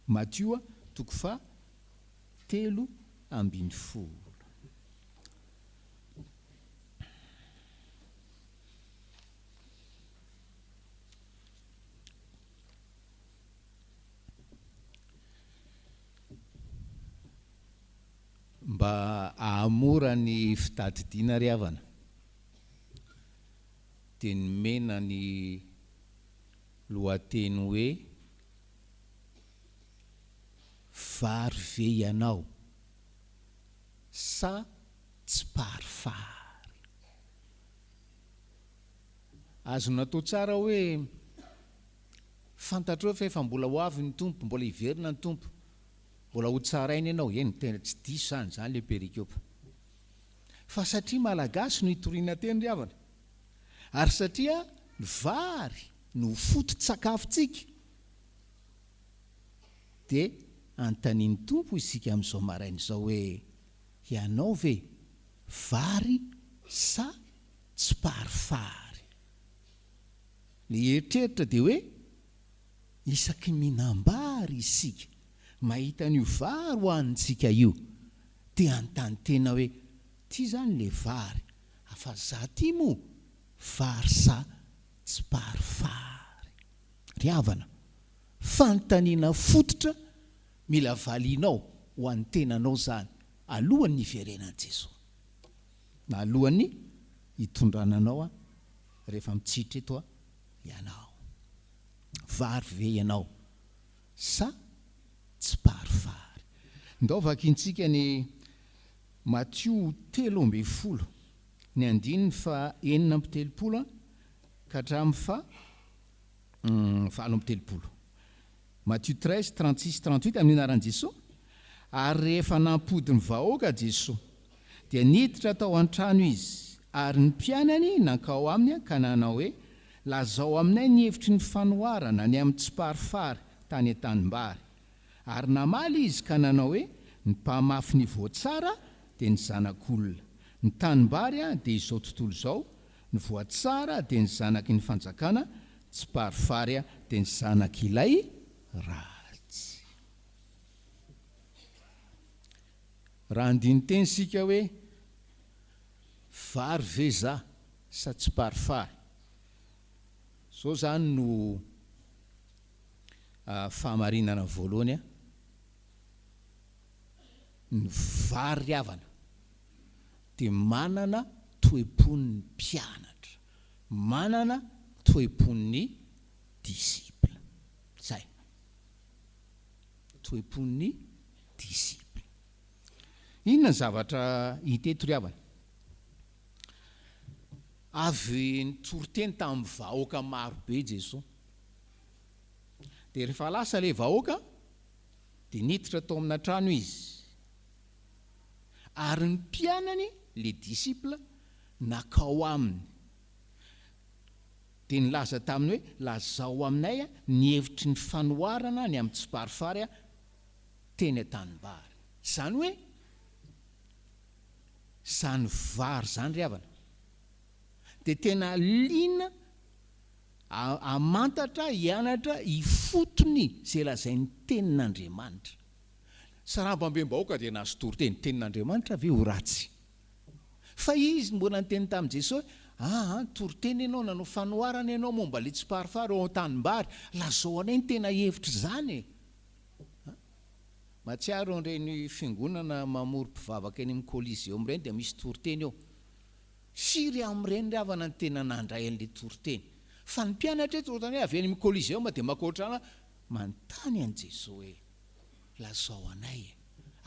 Matio toko faha 13. Mba hahamora ny fitadidiana ry havana dia nomena ny lohateny hoe Vary ve ianao sa tsiparifary? Azo natao tsara hoe fantatrao fa efa mbola ho avy ny Tompo, mbola hiverina ny Tompo, mbola ho tsaraina ianao, eny tena tsy diso izany, izany ilay perikopa. Fa satria Malagasy no itoriana teny ry havana, ary satria ny vary no foto-tsakafontsika, dia anontanian'ny Tompo isika amin'izao maraina izao hoe, ianao ve vary sa tsiparifary? Ny eritreritra dia hoe isaky ny mihinam-bary isika, mahita an'io vary hohanintsika io, dia hanontany tena hoe, ity izany ilay vary, fa za ity moa vary sa tsiparifary? Ry havana, fanontaniana fototra mila valianao ho an'ny tenanao izany alohan'ny hiverenan'i Jesoa, na alohan'ny hitondrana anao rehefa mitsitra eto ianao. Vary ve ianao sa tsiparifary? Ndao vakintsika ny Matio 13, ny andininy faha 36 ka hatramin'ny faha 38. Matio 13, 36, 38, amin'ny anaran'i Jesoa, Ary rehefa nampody ny vahoaka Jesoa, dia niditra tao an-trano Izy, ary ny mpianany nankao Aminy ka nanao hoe, Lazao aminay ny hevitry ny fanoharana ny amin'ny tsiparifary tany an-tanimbary. Ary namaly Izy ka nanao hoe, Ny mpamafy ny voa tsara dia ny Zanak'olona. Ny tanimbary dia izao tontolo izao, ny voa tsara dia ny zanaky ny fanjakana, tsiparifary dia ny zanak'ilay ratsy. Raha handini-teny isika hoe, vary ve za sa tsiparifary? Izao izany no fahamarinana voalohany, ny vary havana dia manana toe-pon'ny mpianatra, manana toe-pon'ny disciple. Zay. Toe-pon'ny disciple. Inona ny zavatra hita eto ry havana? Avy nitory teny tamin'ny vahoaka maro be Jesoa. Dia rehefa lasa ilay vahoaka, dia niditra tao amina trano Izy. Ary ny mpianany, les disciples, nakao aminy, dia nilaza taminy hoe, Lazao aminay ny hevitry ny fanoharana ny amin'ny tsiparifary teny an-tanimbary. Izany hoe, izany vary izany ry havana, dia tena liana hamantatra, hianatra ifotony izay lazain'ny Tenin'Andriamanitra. Sarambambem-bahoaka dia nahazo toriteny, Tenin'Andriamanitra ve ho ratsy? Fa izy mbola niteny tamin'i Jesosy hoe, Aa, nitory teny ianao, nanao fanoharana ianao momba ilay tsiparifary ao an-tanimbary, lazao anay ny tena hevitr'izany e! Mahatsiaro an'ireny fiangonana mamory mpivavaka eny amin'ny Coliseum ireny dia misy toriteny eo. Firy amin'ireny ry havana no tena nandray an'ilay toriteny? Fa ny mpianatra eto ohatran'ny hoe avy eny amin'ny Coliseum dia maka ohatrana manontany an'i Jesosy hoe, Lazao anay e,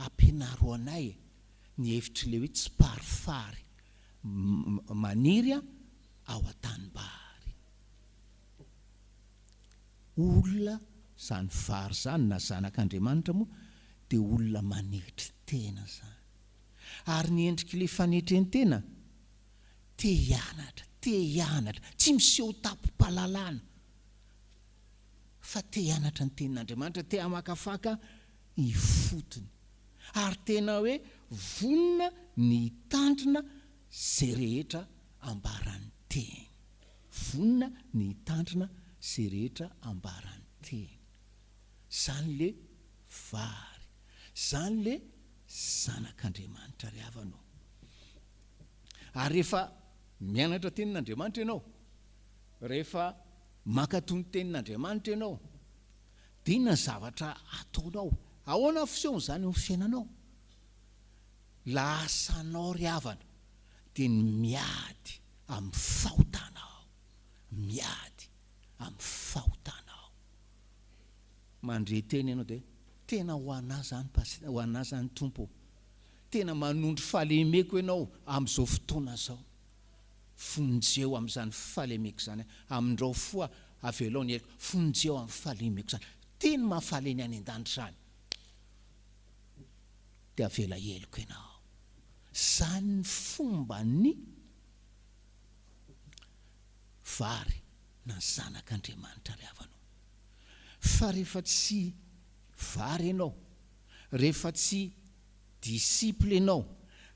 ampianaro anay e, ny hevitr'ilay hoe tsiparifary maniry ao an-tanimbary. Olona izany vary izany na zanak'Andriamanitra moa dia olona manetry tena izany. Ary ny endrik'ilay fanetren-tena, te hianatra, te hianatra, tsy miseho tampom-pahalalana. Fa te hianatra ny Tenin'Andriamanitra, te hamakafaka ifotony, ary tena hoe vonona ny hitandrina izay rehetra ambaran'ny Teny. Vonona ny hitandrina izay rehetra ambaran'ny Teny. Izany ilay. Vary. Izany le zanak'Andriamanitra ry havana ô. Ary rehefa mianatra tenin'Andriamanitra ianao, rehefa mankatò ny tenin'Andriamanitra ianao, dia inona ny zavatra ataonao? Ahoana ny fisehon'izany eo amin'ny fiainanao? Lahasanao ry havana dia ny miady amin'ny fahotanao, miady amin'ny fahotanao. Mandre teny ianao dia tena ho anà zany pas, ho anà zany Tompo ô. Tena manondro fahalemeko ianao amin'izao fotoana izao. Vonjeo amin'izany fahalemeko izany aho. Amindrao fo aho, avelao ny heloko. Vonjeo amin'ny fahalemeko izany. Teny mahafaly ny any an-danitra izany. Dia avela heloka ianao. Izany ny fomban'ny vary na ny zanak'Andriamanitra ry havana ô. Fa rehefa tsy vary ianao, rehefa tsy disciple ianao,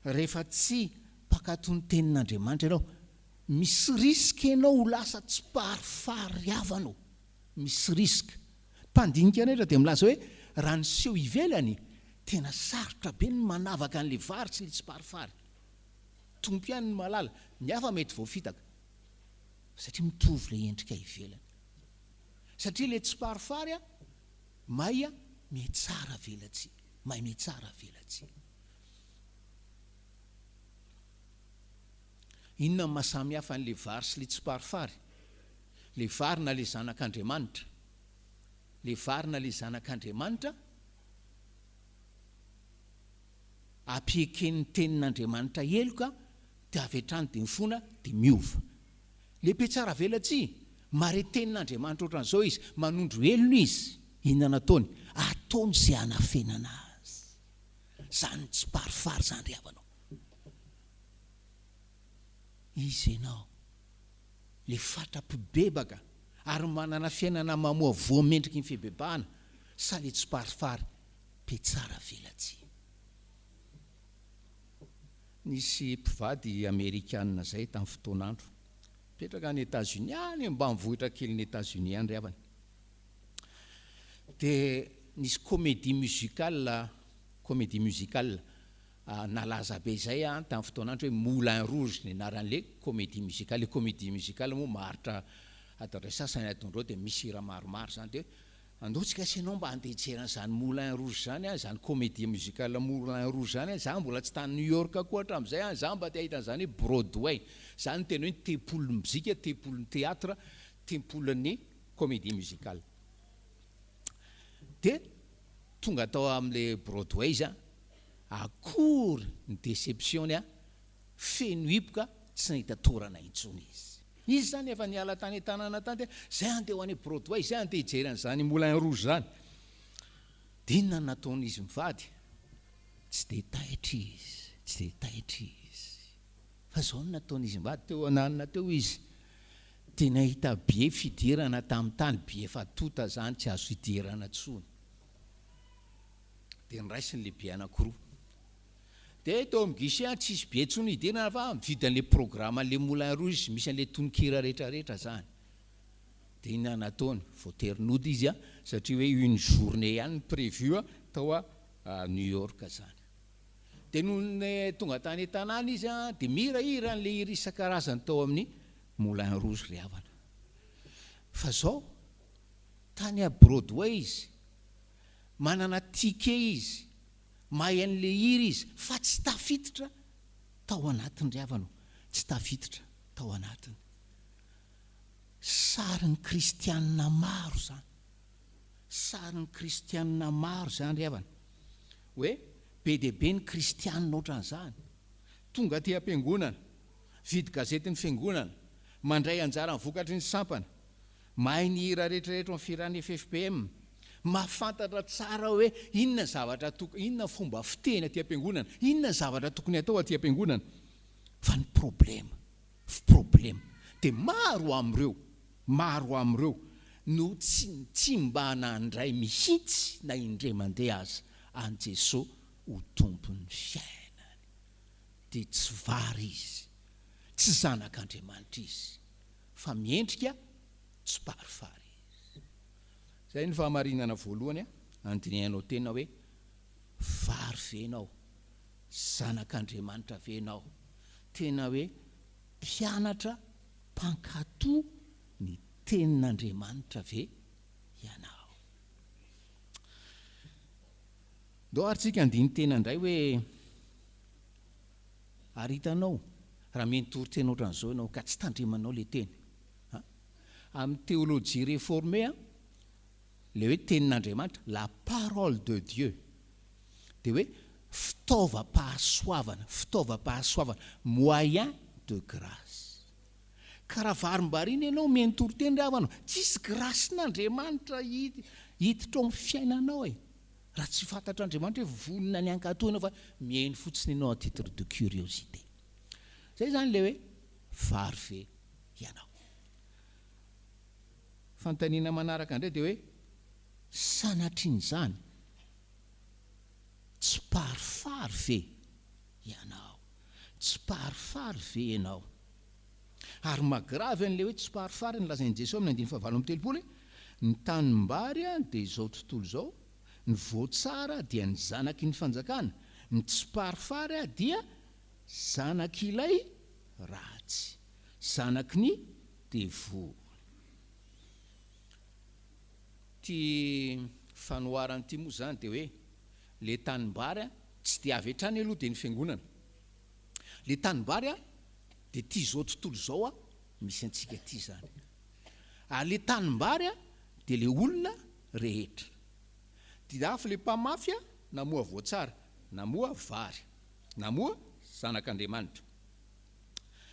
rehefa tsy mpankatò ny tenin'Andriamanitra ianao, misy risque ianao ho lasa tsiparifary ry havana ô. Misy risque. Mpandinika rehetra dia milaza hoe raha ny seho ivelany, tena sarotra be ny manavaka an'ilay vary sy ilay tsiparifary. Tompo ihany no mahalala. Ny hafa mety voafitaka. Satria mitovy ilay endrika ivelany. Satria ilay tsiparifary a, may a, mihatsara velatsihy. May mihatsara velatsihy. Inona no maha samy hafa an'ilay vary sy ilay tsiparifary? Ilay vary na ilay zanak'Andriamanitra. Ilay vary na ilay zanak'Andriamanitra ampiheken'ny tenin'Andriamanitra heloka dia avy hatrany dia mifona dia miova. Ilay mpihatsara velatsihy, mahare tenin'Andriamanitra ohatran'izao izy, manondro helony izy, inona no ataony? Ataony izay hanafenana azy. Izany tsiparifary izany ry havana ô. Iza ianao? Ilay fatra-pibebaka ary manana fiainana mamoa voa mendriky ny fibebahana sa ilay tsiparifary mpitsara velatsihy? Nisy mpivady amerikana izay tamin'ny fotoan'andro, mipetraka any Etats-Unis, any ambanivohitra kelin'i Etats-Unis any ry havana. Dia nisy comédie musicale, comédie musicale nalaza be izay tamin'ny fotoan'andro hoe Moulin Rouge ny anaran'ilay comédie musicale. Ilay comédie musicale moa maharitra adiny iray sasany, adiny roa dia misy hira maromaro izany. Dia andao tsika sy ianao mba handeha hijery an'izany Moulin Rouge izany, izany comédie musicale Moulin Rouge izany. Izaho mbola tsy tany New York koa hatramin'izay, izaho mba te hahita an'izany hoe Broadway. Izany no tena hoe tempolin'ny mozika, tempolin'ny théâtre, tempolin'ny comédie musicale. Dia tonga tao amin'ilay Broadway izy an, akory ny déception-ny an, feno hipoka tsy nahita toerana intsony izy. Izy izany efa niala tany an-tanàna tany dia zay handeha ho any Broadway, zay handeha hijery an'izany Moulin Rouge izany. Dia inona no nataon'izy mivady? Tsy dia taitra izy, tsy dia taitra izy. Fa izao no nataon'izy mivady, teo ananona teo izy dia nahita billet fidirana tamin'ny tany, billet efa tonta izany, tsy azo idirana intsony. Dia noraisiny ilay billet anankiroa. Dia teo amin'ny guichet an, tsisy billet intsony hidirana fa mividy an'ilay programme an'ilay Moulin Rouge izy, misy an'ilay tononkira rehetra rehetra izany. Dia inona no nataony? Voatery nody izy an, satria hoe une journée ihany no prévu tao New York izany. Dia nony tonga tany an-tanàna izy dia mihirahira an'ilay hira isan-karazany tao amin'ny Moulin Rouge ry havana. Fa zao, tany à Broadway izy, manana ticket izy, mahay an'ilay hira izy, fa tsy tafiditra tao anatiny ry havana ô, tsy tafiditra tao anatiny. Sarin'ny kristianina maro izany. Sarin'ny kristianina maro izany ry havana. Hoe be dia be ny kristianina ohatran'izany. Tonga aty am-piangonana, mividy gazetin'ny fiangonana, mandray anjara amin'ny vokatry ny sampana, mahay ny hira rehetrarehetra ao amin'ny fihiran'ny ffpm, mahafantatra tsara hoe inona ny zavatra tokony, inona ny fomba fiteny aty am-piangonana, inona ny zavatra tokony hatao aty am-piangonana. Fa ny problema, problema, dia maro amin'ireo, maro amin'ireo no tsy tsy mba nandray mihitsy na indray mandeha aza an'i Jesoa ho Tompon'ny fiainany. Dia tsy vary izy, tsy zanak'Andriamanitra izy, fa miendrika tsiparifary izy. Izay ny fahamarinana voalohany. Andinihanao tena hoe vary ve ianao? Zanak'Andriamanitra ve ianao? Tena hoe mpianatra mpankatò ny tenin'Andriamanitra ve ianao? Ndao ary tsika handini-tena indray hoe ary hitanao raha mitory teny ohatran'izao ianao ka tsy tandremanao ilay teny. Amin'ny théologie réformée ilay hoe tenin'Andriamanitra, la parole de Dieu, dia hoe fitaovam-pahasoavana, fitaovam-pahasoavana, moyen de grâce. Ka raha varimbariana ianao mihaino toriteny ry havana, tsisy grâce-n'Andriamanitra hiditra ao amin'ny fiainanao e. Raha tsy fantatr'Andriamanitra hoe vonona ny hankatò ianao fa mihaino fotsiny ianao à titre de curiosité. Izay izany ilay hoe vary ve ianao. Fanontaniana manaraka indray dia hoe sanatrian'izany tsiparifary ve ianao? Tsiparifary ve ianao? Ary maha-gravy an'ilay hoe tsiparifary ny lazain'i Jesoa amin'ny andininy fahavalo amby 30 hoe, Ny tanimbary dia izao tontolo izao, ny voatsara dia ny zanaky ny fanjakana, ny tsiparifary dia zanak'ilay ratsy, zanaky ny devoly. Ity fanoharana ity moa izany dia hoe ilay tanimbary tsy dia avy hatrany aloha dia ny fiangonana. Ilay tanimbary dia ity izao tontolo izao misy antsika ity izany. Ary ilay tanimbary dia ilay olona rehetra. Dia avy ilay mpamafy namoa voatsara, namoa vary, namoa zanak'Andriamanitra.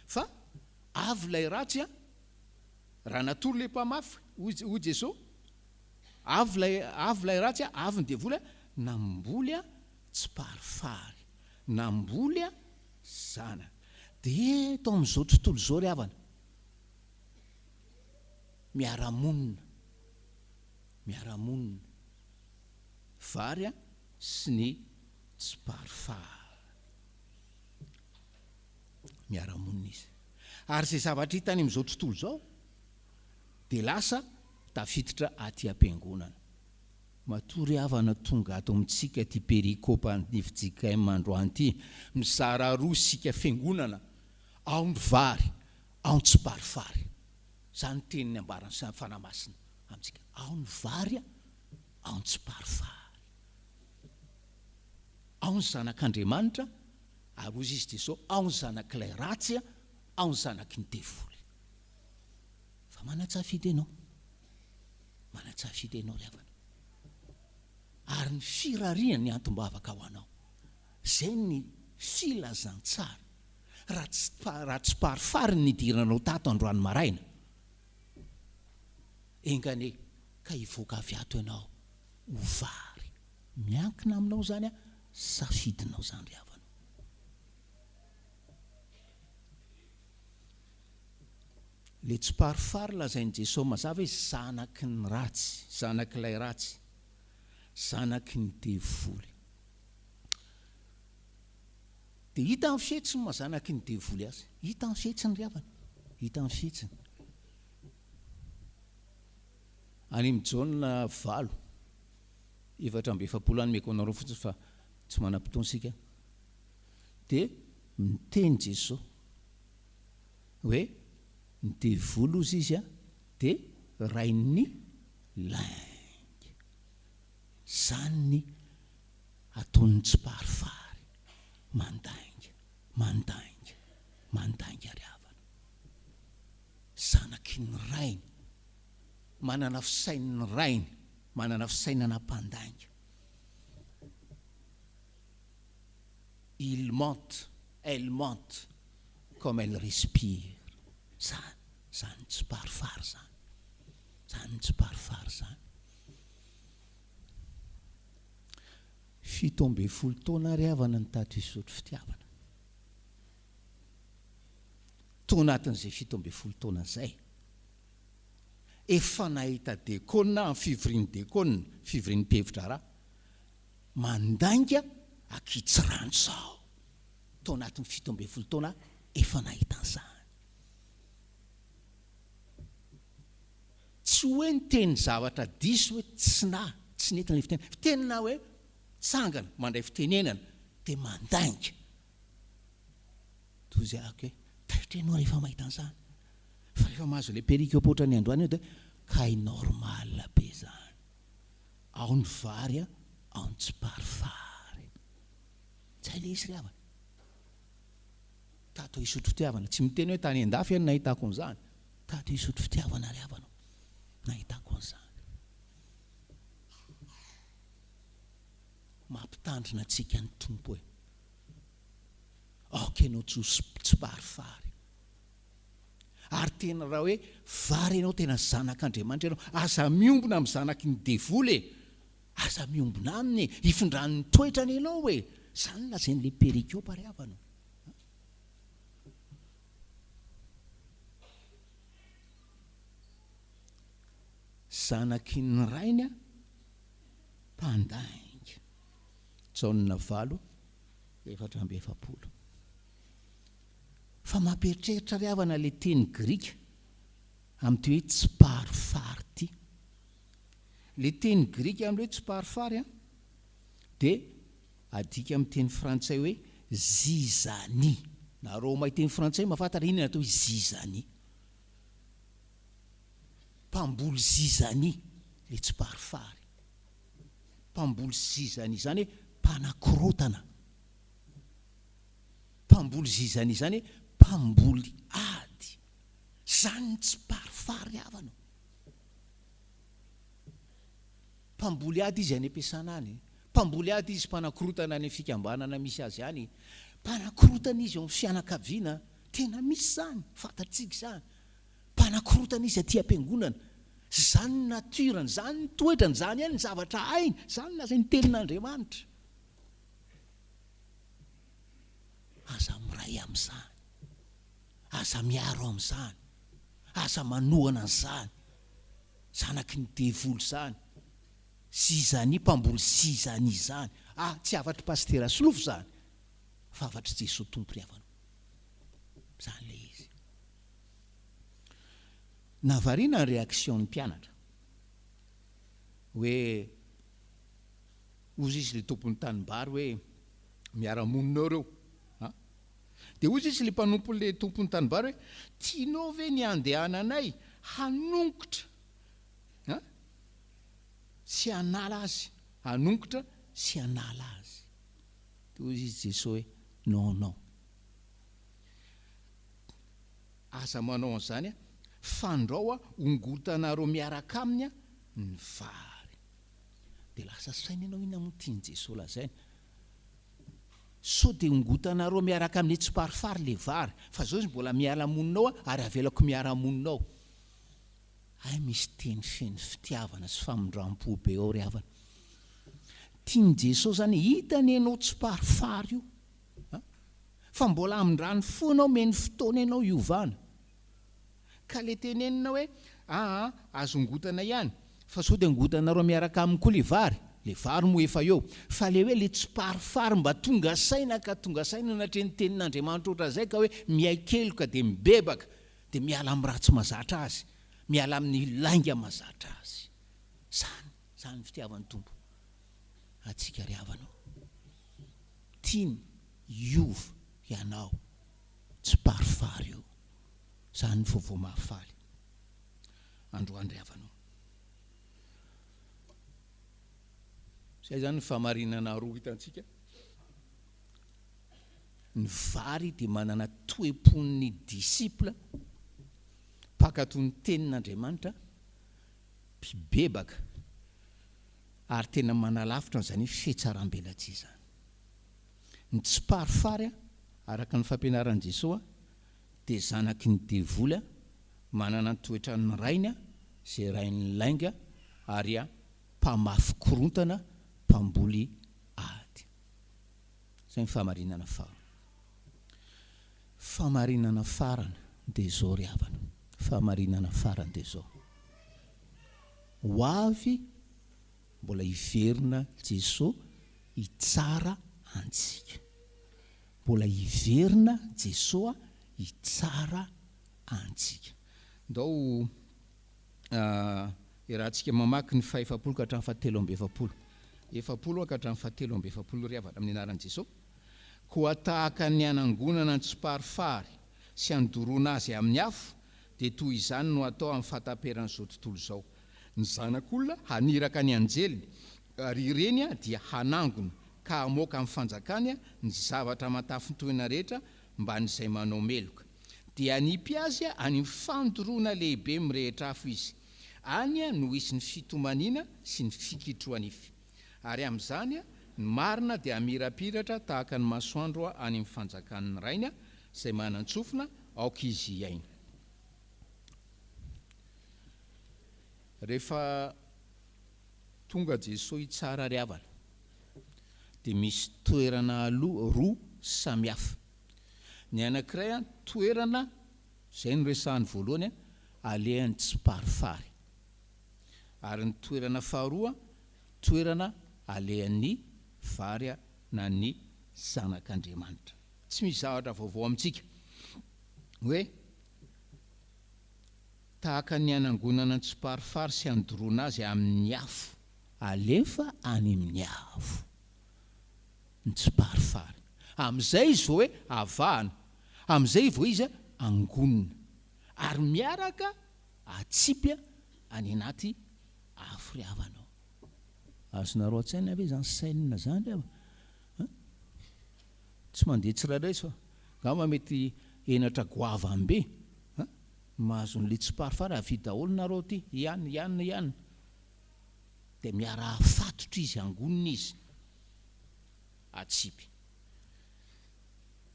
Fa avy ilay ratsy an, raha natory ilay mpamafy, hoy hoy Jeso, avy ilay avy ilay ratsy an, avy ny devoly an, namboly an tsiparifary, namboly an zanany. Dia eto amin'izao tontolo izao ry havana, miara-monina, miara-monina, vary an sy ny tsiparifary. Miara-monina izy. Ary izay zavatra hita any amin'izao tontolo izao dia lasa tafiditra aty am-piangonana. Matoa ry havana tonga ato amintsika ity perikopa ny fjkm androany ity, mizara roa isika fiangonana, ao ny vary, ao ny tsiparifary. Izany ny teniny ambaran'ny Fanahy Masina amintsika, ao ny vary, ao ny tsiparifary. Ao ny zanak'Andriamanitra, ary hozy izy Jeso, ao ny zanak'ilay ratsy, ao ny zanaky ny devoly. Fa manan-tsafidy ianao. Manan-tsafidy ianao ry havana. Ary ny firariany ny antom-bavaka ho anao. Izay ny filazantsara. Raha tsy raha tsy parifary ny nidiranao tato androany maraina, enga anie ka hivoaka avy ato ianao ho vary. Miankina aminao izany an, safidinao izany ry havana. Le tsiparifary lazain'i Jesoa mazava hoe zanaky ny ratsy, zanak'ilay ratsy, zanaky ny devoly. Dia hita ny fihetsiny maha zanaky ny devoly azy. Hita ny fihetsiny ry havana. Hita ny fihetsiny. Any amin'ny Jaona 8, 44 any omeko anareo fotsiny fa tsy manam-potoana isika. Dia miteny Jesoa hoe ny devoly hozy izy dia rain'ny lainga. Izany ny ataon'ny tsiparifary, mandainga, mandainga, mandainga ry havana. Zanaky ny rainy, manana fisain'ny rainy, manana fisainana mpandainga. Il mente, elle mente comme elle respire. Zany, zany tsiparifary zany. Zany tsiparifary zany. 17 taona ary havana ny tato Isotry fitiavana. Tao anatin'izay 17 taona izay, efa nahita dekona amin'ny fivorian'ny dekona, fivorian'ny mpihevi-draharaha, mandainga ankitsirano izao. Tao anatin'ny 17 taona efa nahita an'izany. Tsy hoe niteny zavatra diso hoe tsy na. Tsy nentina ilay fitenenana. Fitenenana hoe tsangana, mandray fitenenana, dia mandainga. Toy izay ako hoe, taitra ianao rehefa mahita an'izany. Fa rehefa mahazo ilay perikopa ohatran'ny androany io dia kay normal be izany. Ao ny vary a, ao ny tsiparifary. Zay le izy ry havana. Tato Isotry Fitiavana. Tsy miteny hoe tany an-dafy aho no nahitako an'izany. Tato Isotry Fitiavana ry havana nahitako an'izany. Mampitandrina antsika ny Tompo e. Aoka ianao tsy ho tsiparifary. Ary tena raha hoe vary ianao, tena zanak'Andriamanitra ianao, aza miombona amin'ny zanaky ny devoly e! Aza miombona aminy e! Hifindrany ny toetrany ianao e! Izany no lazain'ilay perikopa ry havana o! Zanaky ny rainy mpandainga. Jaona 8, 44. Fa mampieritreritra ry havana ilay teny grika amin'ity hoe tsiparifary ity. Ilay teny grika amin'ilay hoe tsiparifary an, dia adika amin'ny teny frantsay hoe zizanie. Nareo mahay teny frantsay mahafantatra inona ny atao hoe zizanie. Mpamboly zizanie ilay tsiparifary. Mpamboly zizanie izany hoe mpanakorotana. Mpamboly zizania izany hoe mpamboly ady. Izany ny tsiparifary havana o. Mpamboly ady izy any am-piasana any. Mpamboly ady izy mpanakorotana any amin'ny fikambanana misy azy any. Mpanakorotana izy eo amin'ny fianakaviana. Tena misy izany, fantatsika izany. Mpanakorotana izy aty am-piangonana. Izany ny nature-ny, izany ny toetrany, izany ihany ny zavatra hainy, izany no lazain'ny tenin'Andriamanitra. Aza miray amin'izany. Aza miaro amin'izany. Aza manohana an'izany. Zanaky ny devoly izany. Zizania, mpamboly zizania izany. Ah, tsy hafatr'i Pasitera Solofo izany, fa hafatr'i Jesoa Tompo ry havana. Izany ilay izy. Nahavariana ny réaction-n'ny mpianatra. Hoe. Hozy izy le tompon'ny tanimbary hoe, Miara-monina eo reo a! Dia hozy izy le mpanompon'le tompon'ny tanimbary hoe, Tianao ve ny handehananay hanongotra a! sy hanala azy, hanongotra sy hanala azy? Dia hozy izy Jesoa hoe, Non, non. Aza manao an'izany a! Fandrao hongotanareo miaraka aminy ny vary. Dia lasa saina ianao inona moa tian'i Jesoa lazaina? Sao dia hongotanareo miaraka amin'ny tsiparifary le vary fa zao izy mbola miala monina ao ary avelako miara monina ao. Hay misy teny feno fitiavana sy famindrampo be ao ry havana. Tian'i Jesoa zany hitany ianao tsiparifary io a! Fa mbola amindrany fo ianao omeny fotoana ianao hiovana. Ka le tenenina hoe aa azo ongotana ihany fa sao de ongotanareo miaraka aminy koa le vary, le vary moa efa eo, fa le hoe le tsiparifary mba tonga saina ka tonga saina natrehin'ny tenin'Andriamanitra ohatran'izay ka hoe miaikeloka de mibebaka de miala amin'ny ratsy mazatra azy, miala amin'ny lainga mazatra azy. Zany, zany ny fitiavan'ny Tompo antsika ry havana ô. Tiany hiova ianao tsiparifary io. Zany ny vaovao mahafaly androany ry havana o. Zay zany ny fahamarinana roa hitantsika. Ny vary dia manana toe-pon'ny disciple, mpankatò ny tenin'Andriamanitra, mpibebaka ary tena manalafitra an'izany hoe fihatsarambelatsihy izany. Ny tsiparifary araka ny fampianaran'i Jesoa dia zanaky ny devoly manana ny toetran'ny rainy izay rain'ny lainga ary mpamafy korontana, mpamboly ady. Izay ny fahamarinana faharoa. Fahamarinana farany dia izao ry havana, fahamarinana farany dia izao. Ho avy mbola hiverina Jeso hitsara antsika. Mbola hiverina Jesoa hitsara antsika. Ndao Iarahantsika mamaky ny fahefapolo ka hatramin'ny fahatelo amby 40. 40 ka hatramin'ny fahatelo amby 40 ry havana amin'ny anaran'i Jesoa. Koa tahaka ny hanangonana ny tsiparifary sy handoroana azy amin'ny afo, dia toy izany no hatao amin'ny fahataperan'izao tontolo izao. Ny Zanak'olona haniraka ny anjeliny, ary ireny dia hanangona ka hamoaka amin'ny fanjakany ny zavatra aman-tafintohina rehetra mban'izay manao meloka. Dia hanipy azy any amin'ny fandoroana lehibe mirehitra afo izy. Any no hisy ny fitomaniana sy ny fikitroha-nify. Ary amin'izany, ny marina dia hamirapiratra tahaka ny masoandro any amin'ny fanjakan'ny Rainy, izay manan-tsofina, aoka izy hihaino. Rehefa tonga Jesoa hitsara ry havana, dia misy toerana aloha roa samihafa. Ny anankiray, toerana, izay no resahany voalohany, alehan'ny tsiparifary. Ary ny toerana faharoa, toerana alehan'ny vary na ny zanak'Andriamanitra. Tsy misy zavatra vaovao amintsika hoe tahaka ny hanangonana ny tsiparifary sy handoroana azy amin'ny afo. Alefa any amin'ny afo ny tsiparifary. Amin'izay izy vao hoe avahana, amin'izay vao izy angonina. Ary miaraka atsipy any anaty afo ry havana ô. Azonareo an-tsaina ve izany scène izany ry havana an? Tsy mandeha tsirairay sao angamba mety henatra goavam-be an? Mahazo an'ilay tsiparifary avia daholo nareo aty, ihany, ihany, ihany. Dia miara-fatotra izy, angonina izy, atsipy.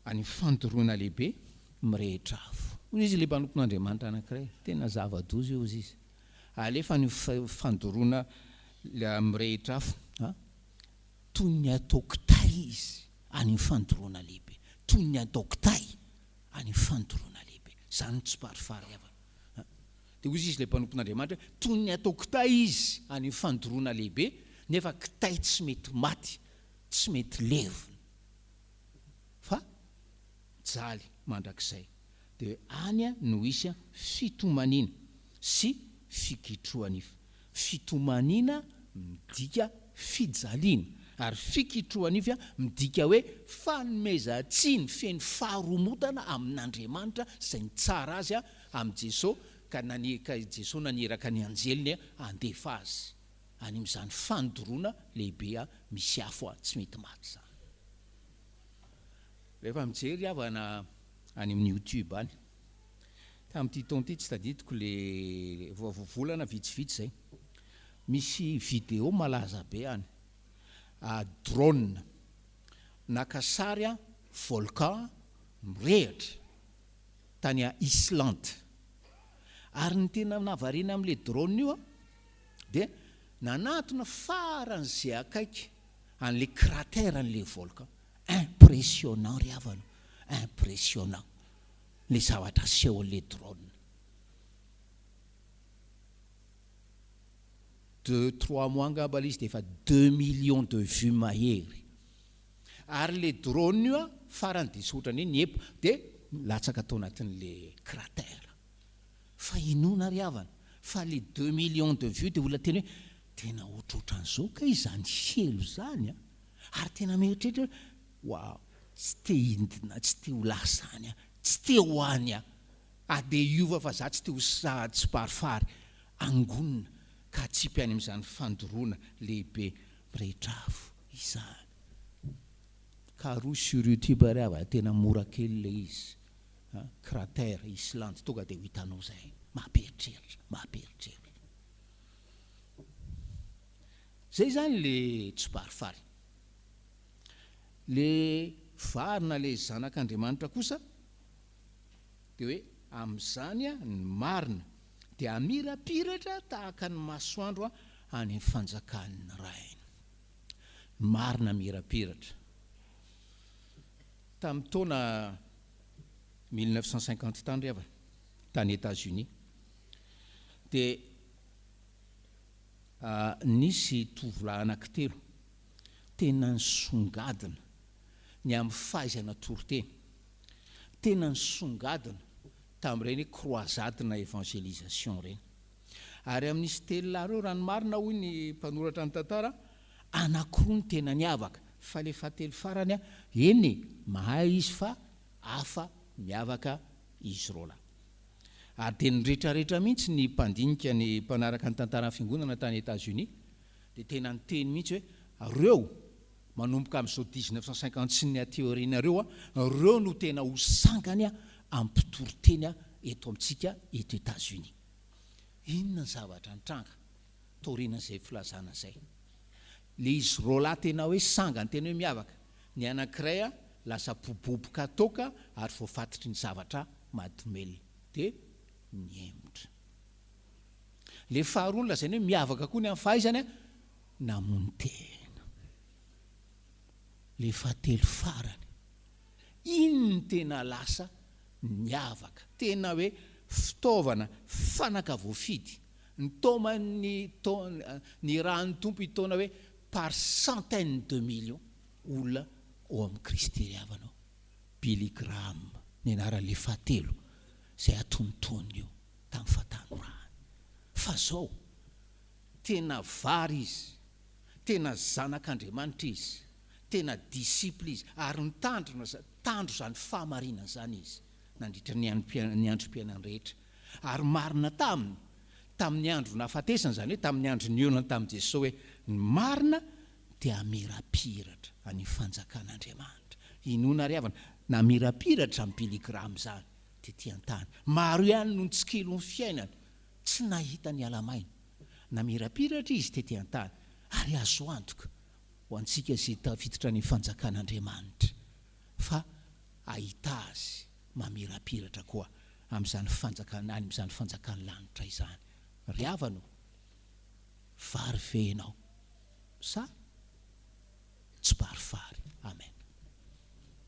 Any fandoroana lehibe mirehitra afo. Hoy izy ilay mpanompon'Andriamanitra anankiray, tena zava-doza io hozy izy. Alefa any fandoroana mirehitra afo, a! Toy ny atao kitay izy any fandoroana lehibe, toy ny atao kitay any fandoroana lehibe. Izany no tsiparifary havana. A! Dia hozy izy ilay mpanompon'Andriamanitra hoe, toy ny atao kitay izy any fandoroana lehibe, nefa kitay tsy mety maty, tsy mety levona. Fa mijaly mandrakizay. Dia any no hisy fitomaniana sy fikitrohanify. Fitomaniana midika fijaliana, ary fikitrohanify midika hoe fanomezan-tsiny feno faharomotana amin'Andriamanitra izay nitsara azy amin'i Jesoa ka ka i Jesoa naniraka ny anjeliny handefa azy any amin'izany fandoroana lehibe misy afo tsy mety maty izany. Rehefa mijery havana any amin'ny youtube any, tamin'ity taona ity tsy tadidiko le vao volana vitsivitsy izay, misy video malaza be any, drone naka sary volcan mirehitra tany Islande, ary ny tena nahavariana amin'le drone io dia nanatona faran'izay akaiky an'le cratère an'le volcan. Impressionnant ry havana, impressionnant le zavatra asehon'le drone. Deux trois mois angamba le izy dia efa 2 millions de vues mahery. Ary le drone io an, farany dia ohatran'ny hoe niepo dia latsaka tao anatin'le cratère. Fa inoana ry havana fa le 2 millions de vues dia olona tena hoe tena ohatrohatran'izao kay izany helo izany an! Ary tena mieritreritra hoe waouh, tsy te hidina, tsy te ho lasa any aho, tsy te ho any aho, andeha hiova fa za tsy te ho sahy tsiparifary, angonina ka atsipy any amin'izany fandoroana lehibe mirehitra afo izany. Karohy sur youtube ary havana, tena mora kely ilay izy. Cratère Islande, tonga dia ho hitanao izay. Mampieritreritra, mampieritreritra. Zay zany le tsiparifary. Le vary na le zanak'Andriamanitra kosa de hoe amin'izany ny marina dia hamirapiratra tahaka ny masoandro any amin'ny fanjakan'ny Rainy. Ny marina mirapiratra. Tamin'ny taona 1950 tany ry havana, tany Etats-Unis, dia Nisy tovolahy anankitelo tena nisongadina ny amin'ny fahaizana toriteny. Tena nisongadina tamin'ireny hoe croisade na évangélisation ireny. Ary amin'izy telo lahy ireo, raha ny marina hoy ny mpanoratra ny tantara, anankiroa no tena niavaka, fa ilay fahatelo farany, eny e, mahay izy fa hafa miavaka izy roalahy. Ary dia niretraretra mihitsy ny mpandinika ny mpanaraka ny tantaran'ny fiangonana tany Etats-Unis, dia tena niteny mihitsy hoe, reo, manomboka amin'izao 1950 sy ny aty aoriana ireo, reo no tena ho sangany amin'ny mpitory teny eto amintsika eto Etats-Unis. Inona ny zavatra nitranga taorianan'izay filazana izay? Le izy roalahy tena hoe sangany, tena hoe miavaka. Ny anankiray lasa mpiboboka toaka ary voafatotry ny zavatra mahadomelina. Dia nihemotra. Le faharoa nolazainy hoe miavaka koa ny amin'ny fahaizany, namono tena. Le fahatelo farany, iny no tena lasa niavaka, tena hoe fitaovana, fanaka voafidy. Nitaoman'ny, nirahan'ny Tompo hitaona hoe par centaine de millions olona ao amin'i Kristy ry havana ô. Billy Graham ny anaran'ilay fahatelo izay atonontonony io tamin'ny fahatanorany. Fa zao, tena vary izy, tena zanak'Andriamanitra izy, tena disciple izy ary nitandrina, tandro izany fahamarinana izany izy nandritra ny ny androm-piainany rehetra. Ary marina taminy, tamin'ny andro nahafatesany, izany hoe tamin'ny andro nionany tamin'i Jesoa hoe, ny marina dia hamirapiratra any fanjakan'Andriamanitra. Inoana ry havana, namirapiratra izany Billy Graham izany tety an-tany. Maro ihany no nitsikilo ny fiainany, tsy nahita ny ala-maina. Namirapiratra izy tety an-tany, ary azo antoka ho antsika izay tafiditra any fanjakan'Andriamanitra fa hahita azy mamirapiratra koa amin'izany fanjakana, any amin'izany fanjakan'ny lanitra izany. Ry havana o, vary ve ianao? Sa?